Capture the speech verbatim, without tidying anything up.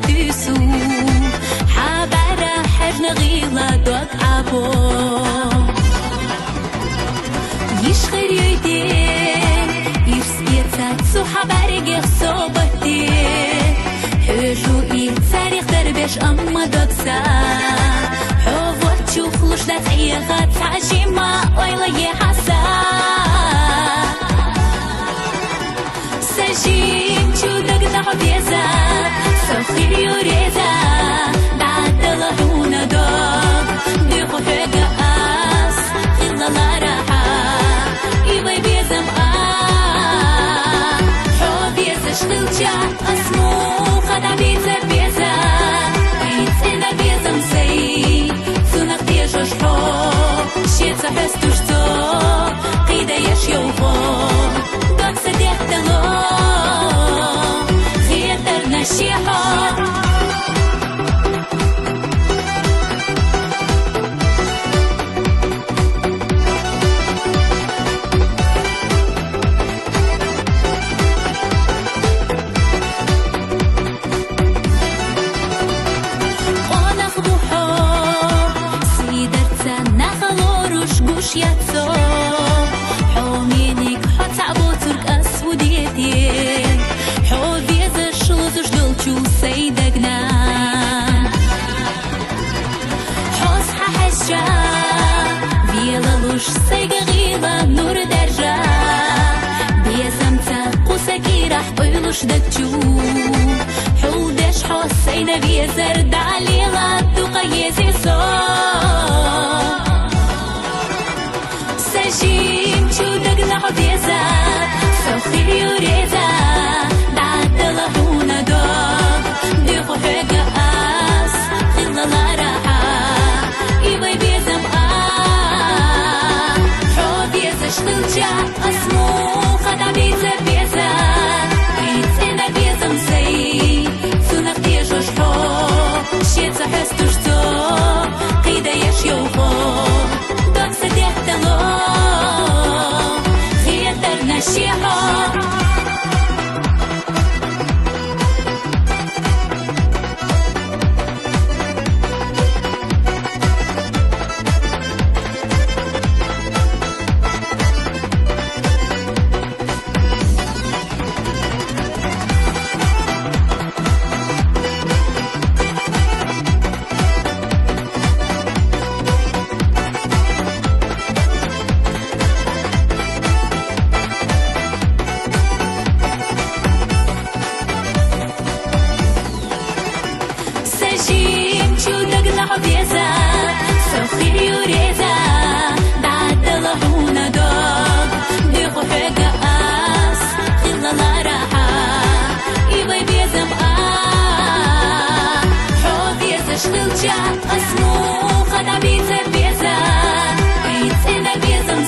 Дуьйсу, хьа бӀара хьежна гӀийла дог Ӏабо. Йиш хир юй де, ирс эца цу хьа бӀаргех собар де. Хьоьжуй царех дарбеш, амма дог са хьо волчух луш дац хьеха, цхьа жимма ойла е хьа са. Са жимчу дагна хьо веза, со хир ю реза, дӀадала хьуна дог, дуьху хьоьга ас, хилалара хьа, и вай безам а. Хьо везаш хилча, ас муха дӀабийца беза, и цӀена безам сай, цунах тешаш хьо, шеца хьестуш цо, кхийда еш йовхо. Дог са дехтало, хетарна шехьо. Къонах бу хьо, сийдарца нахалоруш гуш яцо. Хьо миник, хьо цхьа боцург ас ву деде. Хьо везаш лузуш долчул сай дагна. Хьо схьа хьежча, велалуш сайга гӀийла нур даржа. Безамца кху са кӀирахь къуйлуш даг чу. Хьулдеш хьо сайна везар, дӀалела дукха ези со. Са жимчу дагна хьо веза, со хир ю реза, дӀадала хьуна дог, дуьху хьоьга ас, хилалара хьа, и вай безам а. Хьо везаш хилча, ас муха дӀабийца беза, и цӀена безам сай, цунах тешаш хьо, шеца хьестуш цо, кхийда еш йовхо. Дог са дехтало, хетарна шехьо. Са жимчу дагна хьо веза, со хир ю реза, дӀадала хьуна дог, дуьху хьоьга ас, хилалара хьа, и вай безам а. Хьо везаш хилча, ас муха дӀабийца беза, и цӀена безам